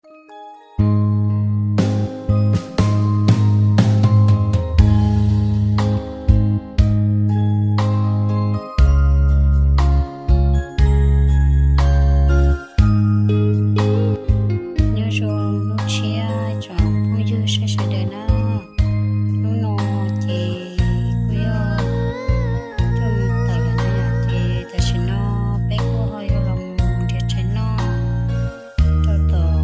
Nyob zoo hnub tshiab tsoom phooj ywg sawv daws na. Hnub no ces kuj yog tuaj mus tawm lawm na yom, ces tam sim no peb kuj ho yuav los mus nrhiav tshais noj rau tom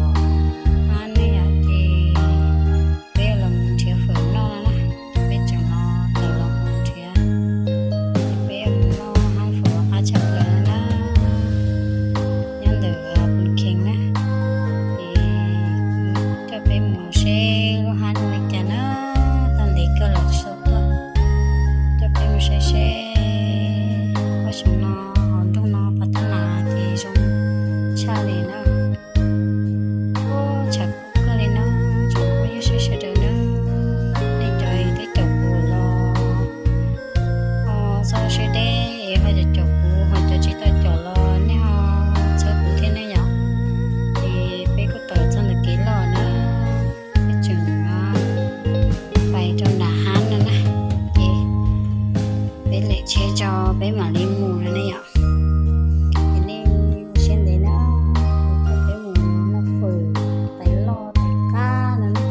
hab ne yom, ces peb yuav los mus nrhiav fawm noj na. Peb tseem los tawm los mus nrhiav, ces peb yuav mus noj hab fawm qab tshaj plaws na, nyob ntawm Pus Khees na. Ces coj peb mus seb lub hab zoo li cas na, tau ntev kawg los tsis tau tuaj. Coj peb mus saib seb ob xyoos no hauv nroog no pas tab nam ces zoo tshaj li na. Tshaj kawg li na, tsoom phooj ywg sawv daws na, nej cov twb caum kuv los ho txhob siab deb, ho cov caum kuv ho cov tsis tau caum los nej ho txhawb kuv thiab ne yom. Ces peb kuj tawm txog ntawm kev loj na, peb tseem pais rau nram hab no na, ces peb lem tsheb tso peb mam li mus no ne yom. Ces nej ua siab ntev na, coj peb mus noj fawm tais loj tais qab no na.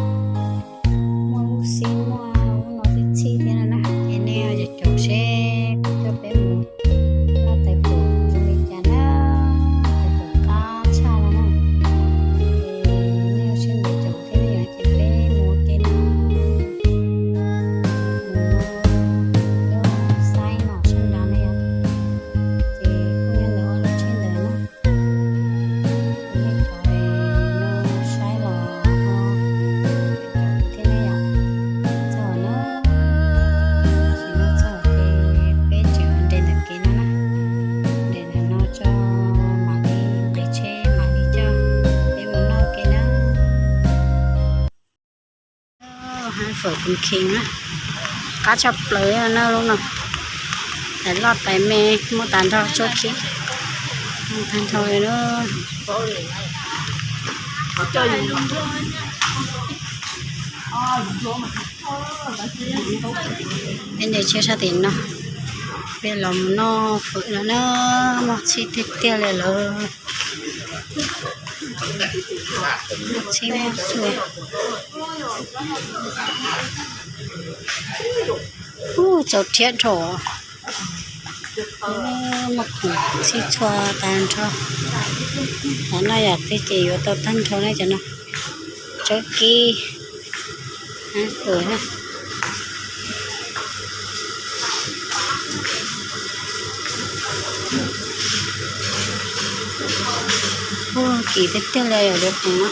Muaj lub xib muaj lub no tib txhij thiab no na, ces nej caum seb kuv coj peb mus noj tais fawm zoo li cas na, tais fawm qab tshaj no na. Ces nej ua siab ntev caum thiab yom, ces peb mus ua ke na. Mus no lub xaib no sab nrad ne yom, ces kuj nyob ntawm ob lub tsheb ntawd na. Nej cov no saib los ho caum thiab ne yom. Txog na, tam sim no txog ces peb tseem nres ntawm kev no na, nres ntawm no tso, mam li nqis tsheb mam li coj peb mus noj ke na. Hab fawm Pus Khees na, qab tshaj plaws na lub no. Tais loj tais me muaj tag nrho tsuab khib, muaj tag nrho li na. Peb nres tsheb sab tim no, peb los mus noj fawm no na, muaj txhij tiag tiag li lawm. Txhij muaj txhua. Ub, txaus rhiab dhau. Muaj khoom txhij txhua tag nrho. Qhov no yam twg ces yuav tau tag nrho na cov no. Tsob kib, hab fawm na. Ub, kim tiag tiag li yom, cov khoom no.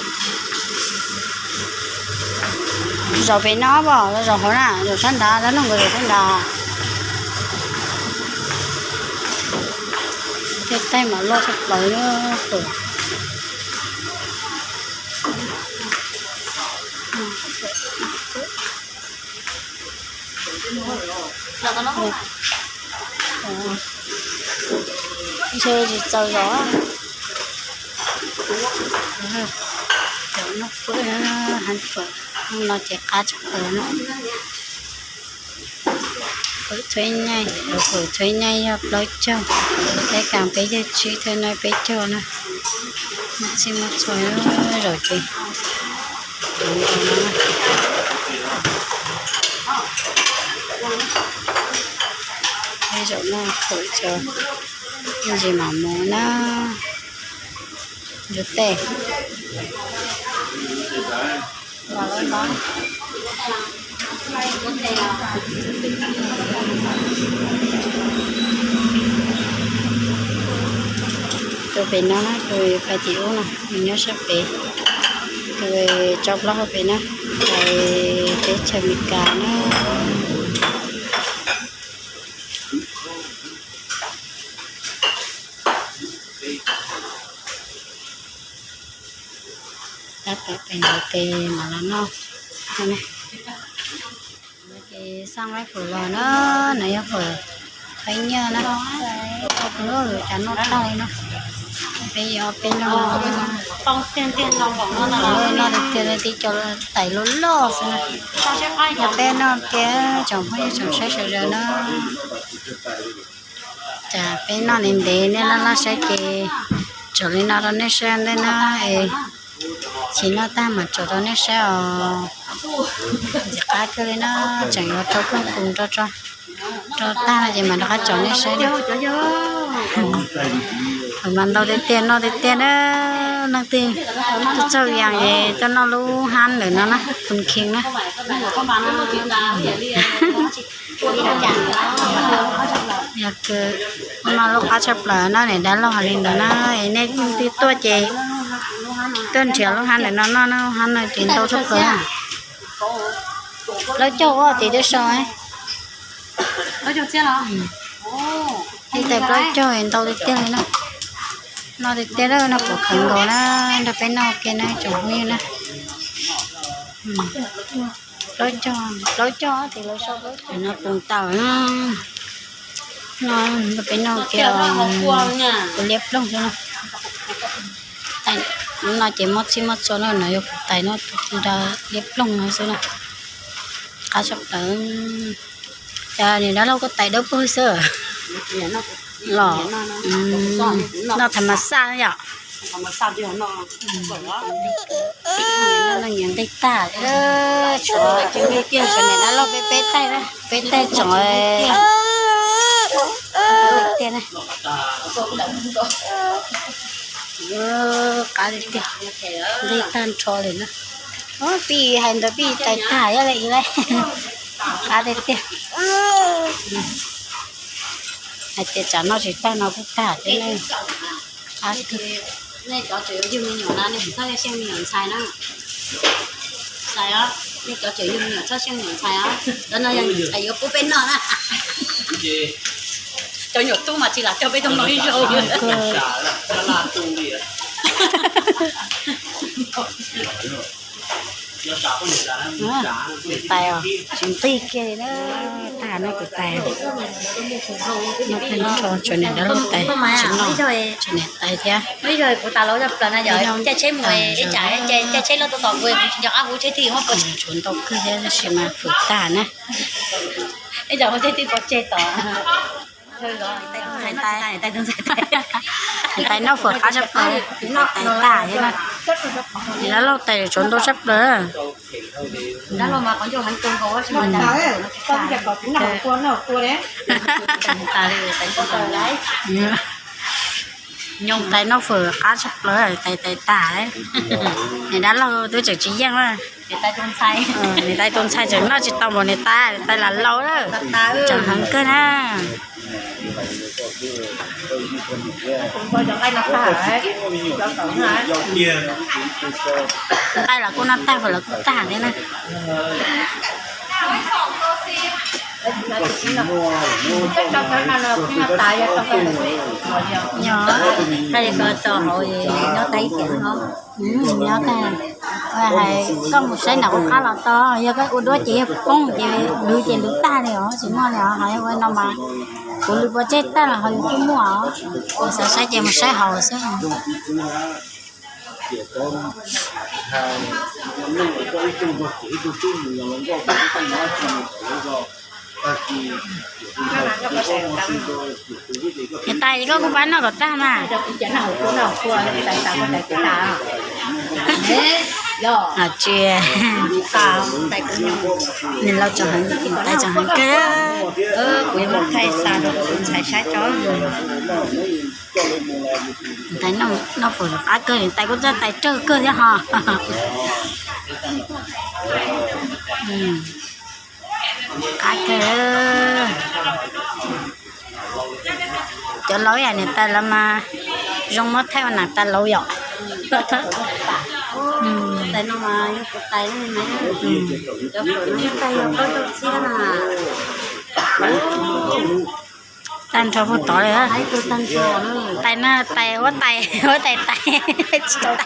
Zaum pem no pom los zaum hauv na, zaum sab nrad, dab laug nkawd zaum sab nrad. Tej taig mam loj tshaj plaws na. Ntshe tsis txaus zog. Cov noj fawm, hab fawm no ces qab tshaj plaws no. Fawm txhua nyaij, fawm txhua nyaij yog plaub caug, peb kaas peb caug tsib thiab no peb caug na. Muaj txhij muaj txhua zaum ces. Peb zaum no fawm tso, ib ntsis mam mus na. Yuav tej. Tus pem no na, tus pais tim ub no, nws nyob sab pem. Tus tso plaub hau pem na, pais teb chaws Amelikas na. Tab tom pem ntawd ces mam los noj. Ces xaj laib fawm los na, no yog fawm thaiv nyiaj na. Lub lub cas noj tag li no. Peb yuav peb noj, noj tiag tiag, tib co tais loj loj xwb na. Yog peb noj tiag tsoom phooj ywg tsoom saib sawv daws na. Cas peb noj ntev ntev nej laj laj saib ces tsom li no rau nej saib ntej na. Tsis noj tag mas tsom rau nej saib os. Ntxim qab kawg li na, tseem yuav rau kawg pus rau tso, rau tag no ces mam rov qab tsom nej saib na. Thaum mas ntau tiag tiag noj tiag tiag na. Leej twg tuaj txog Vias ces tuaj noj lub hab ntawm no na, Phoo Khee na. Yog kawg, no lub qab tshaj plaws no, niam dab laug hais li ntawd na. Es nej leej twg tuaj ces tuaj nrhiav lub hab ntawm no noj, lub hab no ces ntau tshaj plaws. Plaub caug ua tim twb sau. Ib tais plaub caug ntau tiag tiag li na. Noj tiag tiag, noj puv kheev nkaus na, nrog peb noj ua ke na tsoom phooj ywg na. Plaub caug, plaub caug ces lawv sau plaub caug. No pus tau, no nrog peb noj ua ke, kuv liab ploog xwb na. Lub no ces muab txhij muab txhua no, no yog kuv tais no, tus nra liab ploog no xwb na. Qab tshaj plaws. Cas niam dab laug koj tais dawb paug xwb los? Noj tham mas xaj yom. Noj nyias nqis tag, tshuav niam dab laug peb peb taij, peb taij tsoom tiag na. Qab tiag tiag, nqis tag nrho li na. Pib hais ntawd pib tais tag yog li lawm. Qab tiag tiag. Hais tias tsam noj tsis tag no kuj tag thiab na. Nej cov tseem yuav yug me nyuam na, nej txhob xyeej me nyuam ntxhais na. Ntxhais os, nej cov tseem yug me nyuam txhob xyeej me nyuam ntxhais os. Cov no yog yuav pub peb noj na. Cov nyuam tub mas tsis lam cog peb tug no ib zaug. Tais os, tsis nqig kiag li na. Tag no kuv tais. Noj tag nrho, tshuav niam dab laug tais, tsis noj, tshuav niam tais thiab. Ib zaug kuv tas los coj plaws na yom, caij tsheb mus ib tsam, caij tsheb loj tuaj tos kuv, kuv tsis nco qab kuv tsheb twb muab pov tseg. Tshuav ntau kawg thiab tab sis mas fwm tag na. Ib tsam muab tsheb twb pov tseg tos. Tais noj fwm qab tshaj plaws, tais tag thiab na. Niam dab laug tais tshuav ntau tshaj plaws. Dab laug mas qhov ncauj heev kawg nkaus. Nyob tais noj fwm qab tshaj plaws, tais tais tag. Niam dab laug twb tseem tsis yeej na. Niam tais tus ntxhais tseem noj tsis tau npaum niam tais, niam tais lam laus lawm. Tseem heev kawg na. Nqaij los kuj noj tag, fwm los kuj tag thiab na. Yog, nyob tag, hais koj mus saib nram qab los tau, yog koj ua duab ces yog poob ces lwv ces lwv tag li os, tsis muaj li os. Ho yog ua no mas kuv lwv pov tseg tag los ho yus kuj muaj os. Xav saib ces mus saib haus xwb. Niam tais, koj kuj pab noj kom tag mas. Tsis, niam laus tseem heev, niam tais tseem heev kawg. Niam tais noj fawm qab kawg, niam tais kuj txawj tais tsawg kawg thiab ho. Qab kawg. Cov laus ib yam niam tais lawv mas zoo muab thaij ua nam tais laus yom. Tag nrho puag tod li. Tais na, tais huab tais, huab tais tais tsis tag.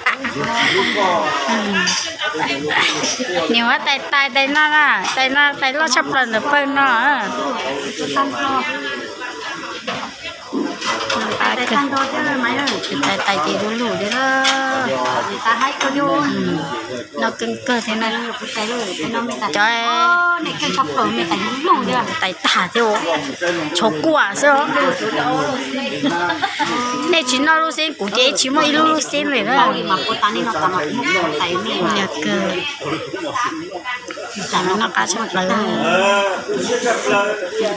Niam huab tais tais, tais no na, tais no tais loj tshaj plaws ntawm pawg no. Noj qab kawg, tais tais ces du lug thiab. Noj kawg kawg thiab na. Cov tais tag thiab, tshuav kuam xwb. Nej tsis noj lub xeb, kuv ces tsis muaj ib lub lub xeb li na. Noj qab tshaj plaws.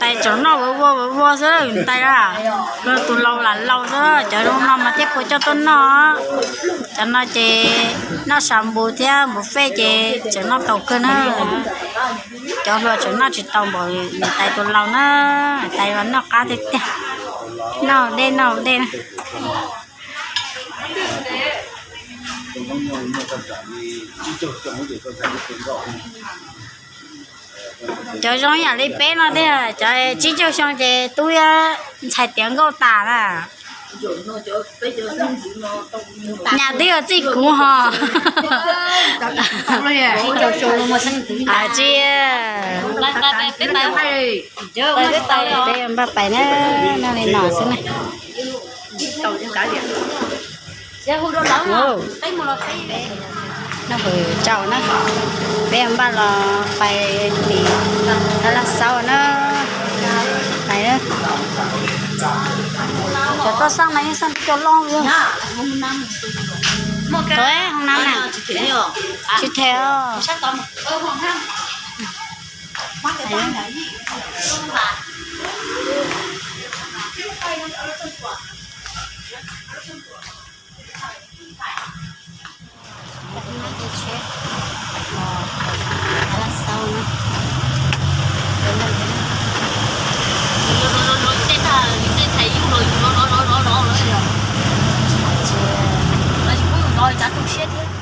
Tais tseem noj vov vov vov vov xwb tais a. Luag tus laus lam laus xwb, cov zoo no mas thiaj khuv coj tuaj noj. Cov no ces noj xav npus thiab npus fej ces tseem noj tau kawg na. Cov hluas tseem noj tsis tau npaum niam tais tus laus na. Tais mas noj qab tiag tiag, noj dej noj dej na. Cov zoo yam li peb no tiag, cov tsib caug xyoo ces tub ntxhais tiav nkauj tas na. Nyaj twb yog txij kuv ho. Tsis, peb npaj pais na, noj li no xwb na. Noj hwm tsau na, peb npaj los pais tim Dab Laj Xauv na. Pais, cov toj xaj mas yeej xaj cov loj li. Hoob nab na, tsis them os. Tus siab thiab.